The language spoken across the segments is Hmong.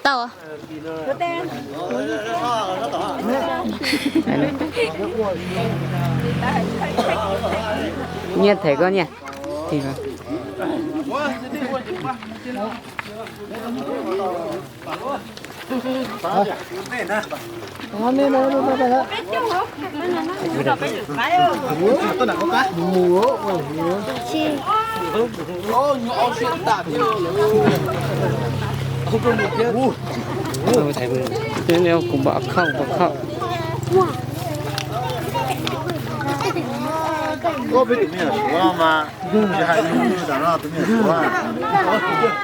Tau. Nyiaj them koj nyiaj. Kuv npam khauj, npam khauj. Koj peb tus me nyuam suav mas tsis hais yus tam no tus me nyuam suav. Koj kub.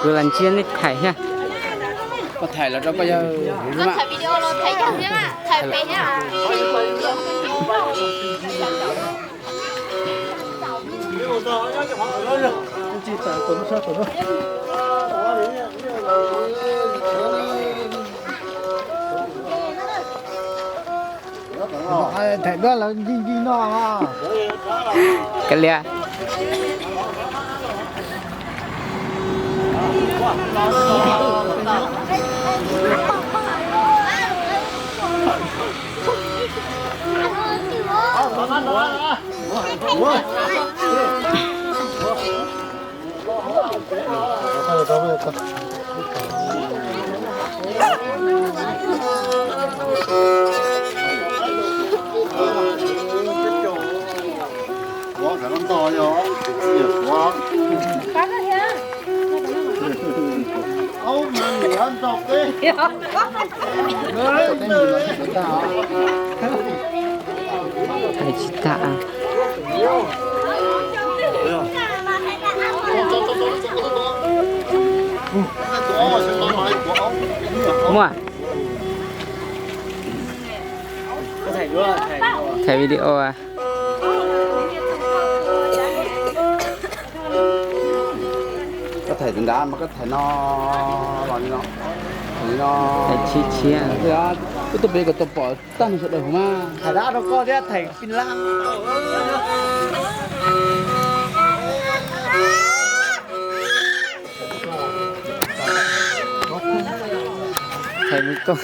Kuv los ntsia nej thaij thiab. Koj thaij los rau koj yawg. Koj thaij video los thaij yawg thiab, thaij pem thiab. Thaij duab lawv ncig ncig no. Kav liam. Tsis tas. Muaj. Thaij video. Koj thaij tus nrad mas koj thaij no los li no. Thaij no. Thaij tshiab tshiab. Koj tuaj pem kom tau pom tag nrho sawv daws mas. Thaij dab rau koj thiab thaij pij lab. Thaij me koj.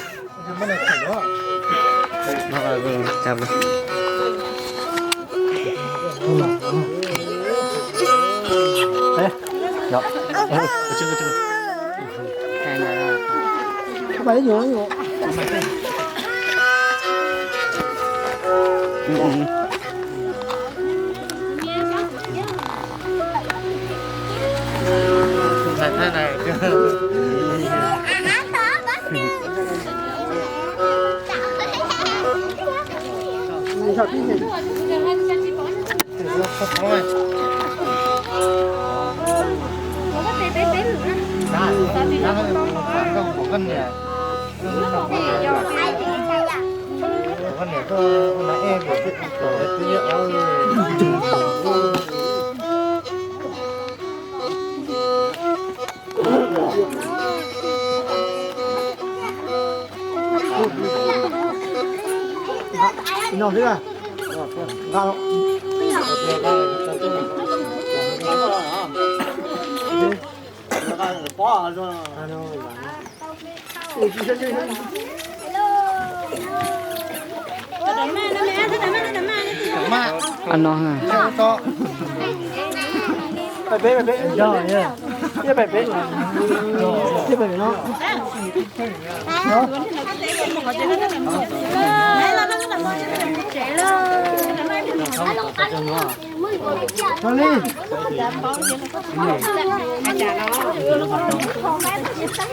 Ano ha.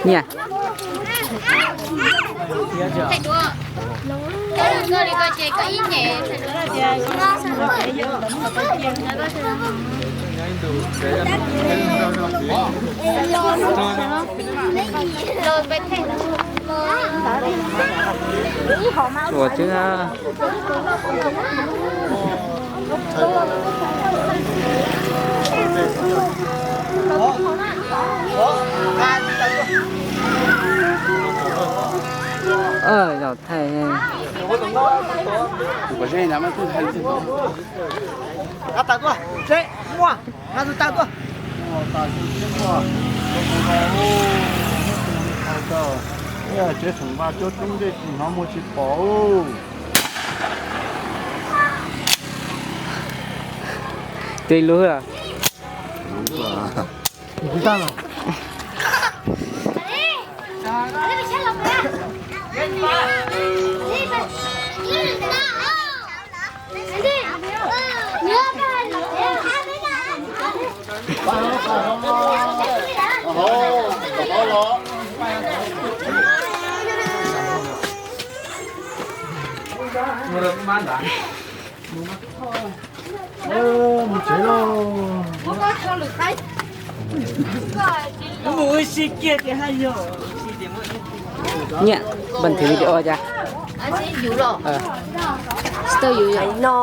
Nyiaj. Ua tib. Zaum thaij. Tus pom zeb na mas kuj hais li. Nqa tas tuaj, seb muaj, nqa tus tas tuaj. Tsev xeem Vaj cuab tub ntej tsis hnov muag tsis pom. Twb lub. Mus tsev lauj. Nyiam, npaj thwv video cas? Tsis tau yus no.